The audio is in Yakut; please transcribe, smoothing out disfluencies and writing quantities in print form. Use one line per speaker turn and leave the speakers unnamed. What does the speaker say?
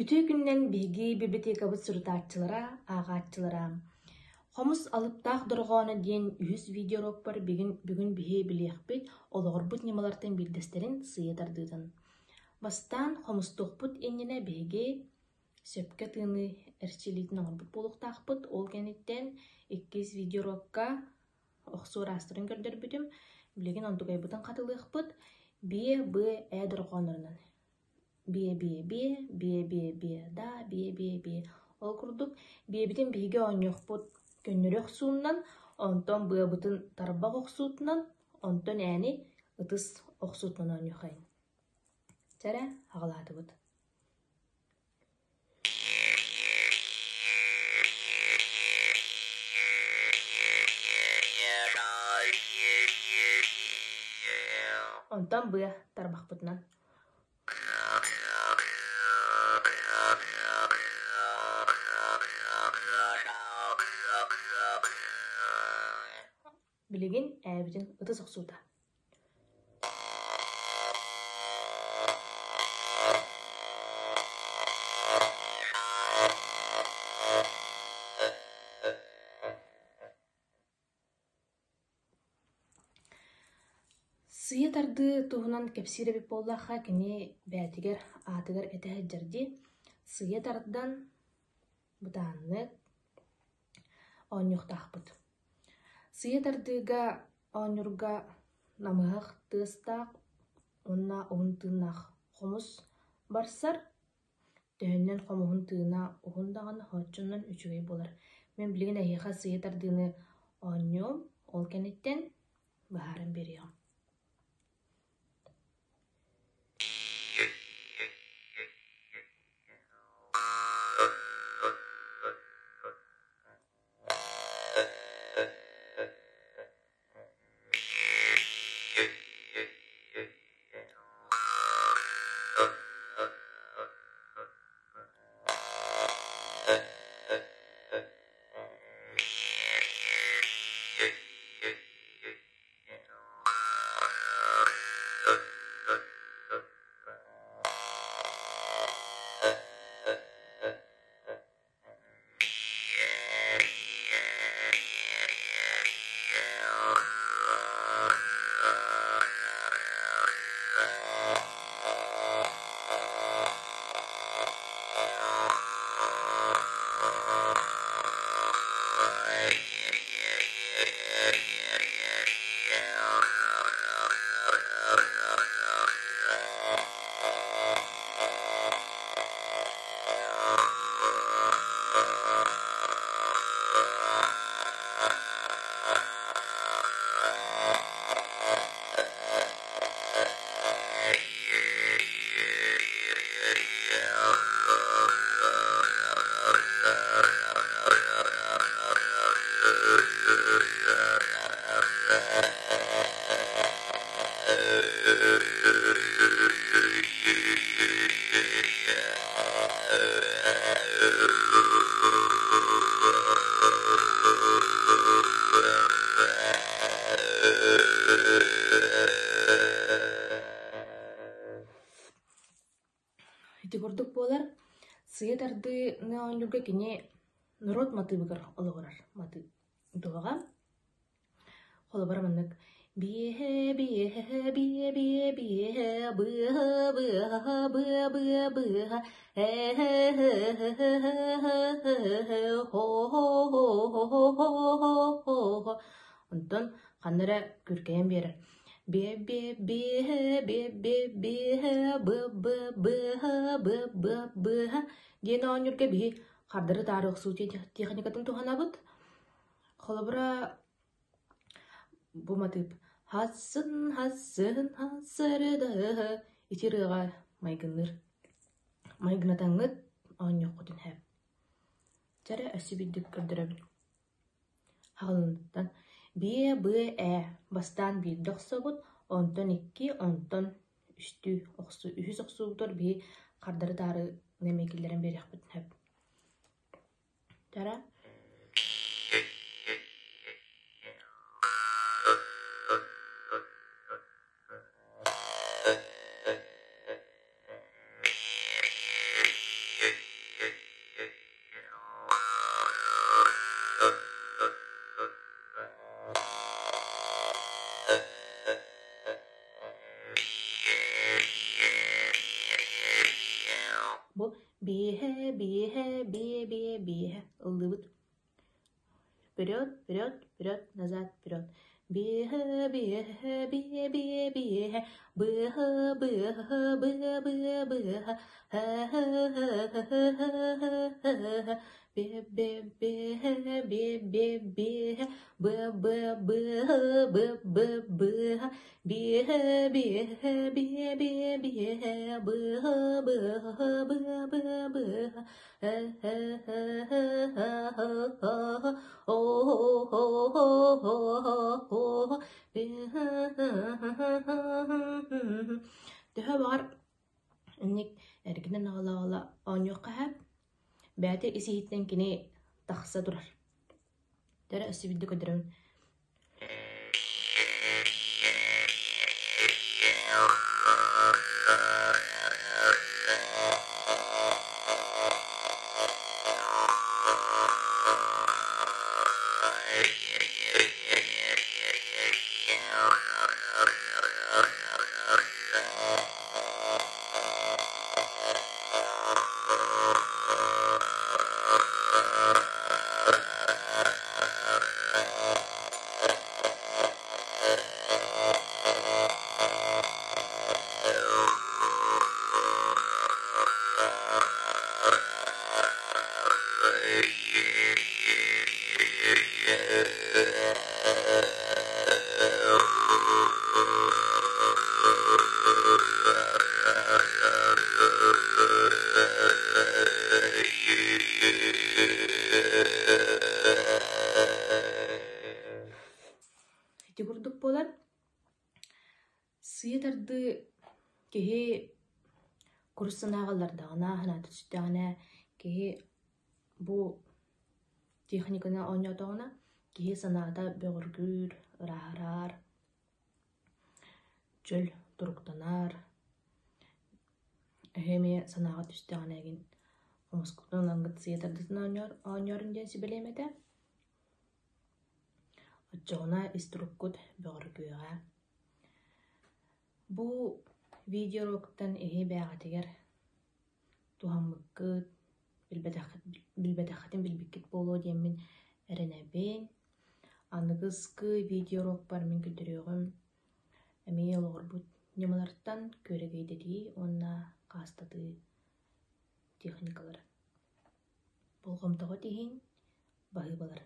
Үтүө күнүнэн биһиги библиотекабыт сурутааччылара, ааҕааччылара! Хомус алыптаах дорҕооно диэн үһүс видеоурокпар бүгүн, бүгүн биһи билиэхпит олоҕурбут ньымалартан биирдэстэрин сыыйа тардыытын. Бастаан хомустуохпут иннинэ биһиги сөпкө тыыныы эрчиллиитин оҥорбут буолуохтаахпыт. Ол кэнниттэн иккис видеоурокка охсуу араастарын көрдөрбүтүм. Билигин онтукайбытын хатылыахпыт. Биэ, быа, ээ дорҕооннорунан Биэ-биэ-биэ, биэ-биэ-биэ, даа, биэ-биэ-биэ. Ол курдук биэбитин биһиги оонньуохпут көннөрү охсууннан, онтон быабытын тарбах охсуутунан, онтон ээни ытыс охсуутунан оонньуохайын. Чэ эрэ, аҕалаатыбыт. Онтон быа тарбахпытынан. Билигин ээбитин ытыс охсуута. Сыыйа тардыы туһунан кэпсиир эбит буоллахха, кини бэйэтигэр аатыгар этэ сылдьар дии. Сыыйа тардан бытааннык оонньуохтаахпыт. Сыыйа тардыыга оонньуурга намыһах тыастаах уонна уһун тыыннаах хомус барсар. Төһөннөн хомуһун тыына уһун даҕаны хооччунан үчүгэй буолар. Мин билигин эһиэхэ сыыйа тардыыны оонньуом, ол кэнниттэн быһааран биэриэҕим. Ити курдук буолар, сыыйа тардыыны оонньуурга кини норуот матыыбыгар олоҕурар матыып туһаҕа. Холобура маннык биэһэ биэһэ биэ биэ биэһэ быаһа быаһа быа быа быаһа э хо Онтон ханна эрэ күркэйэн биэрэр биэ биэ биэһэ биэ биэ биэһэ быа быа быаһа быа быа быаһа диэн оонньуурга биһи хардары таары охсуу техникатын туһанабыт. Холобура бу матыып «Хассын, хассын, хассырыдаһы» ити ырыаҕа майгынныыр. Майгынатаҥҥыт оонньуоххутун сөп. Чэ эрэ өссө биирдик көрдөрөбүн. Хаҕылынтан биэ, быа, ээ бастаан биирдэ охсобут, онтон икки, онтон үстүү охсуу. Үһүс охсуубутугар биһи хардары-таары эмиэ киллэрэн биэриэхпитин сөп. Тара. Бу биэһэ, биэһэ, биэ, биэ, биэһэ ыллыыбыт. Вперед, вперед, вперед, назад, вперед. Биэһэ, биэһэ, биэ, биэ, биэһэ, быаһа, быаһа, быа, быа, быаһа, һэ, һэ, һэ, һэ, һэ, һэ, һэ, бе, бе, бе, бе, бе, бе, б, б, б, б, б, б, биэһэ, биэһэ, биэ, биэ, биэһэ, б, б, б, б, б, һэ, һэ, һэ, һэ, һэ, һэ, о, хо, хо, хо, хо, бе, һэ, һэ, һэ, һэ, Төһө баҕар инник эргинэн аҕала-аҕала оонньуохха сөп. Бэйэтэ ис-иһиттэн кини тахса турар. Төрө өссө биирдэ көрдөрөбүн. Ити курдук буолан, сыыйа тардыы киһи курус санааҕа ыллардаҕына, санаата түстэҕинэ, киһи бу техниканы оонньоотоҕуна, киһи санаата бөҕөргүүр, ырааһырар, чөл туруктанар. Эһи эмиэ санааҕа түстэҕинэ игин хомускутун ылаҥҥыт сыыйа тардытын оонньоорун диэн сүбэлиэм этэ. Оччоҕуна ис туруккут бөҕөргүөҕэ. Бу видеоуроктан эһи бэйэҕитигэр туһаммыккыт, билбэтэххитин билбиккит буолуо диэммин эрэнэбин. Аныгыскы видеоурокпар мин көрдөрүөҕүм эмиэ олоҕурбут ньымалартан күөрэгэйдэтии уонна хаастатыы техникалара. Болҕомтоҕут иһин баһыыбалар.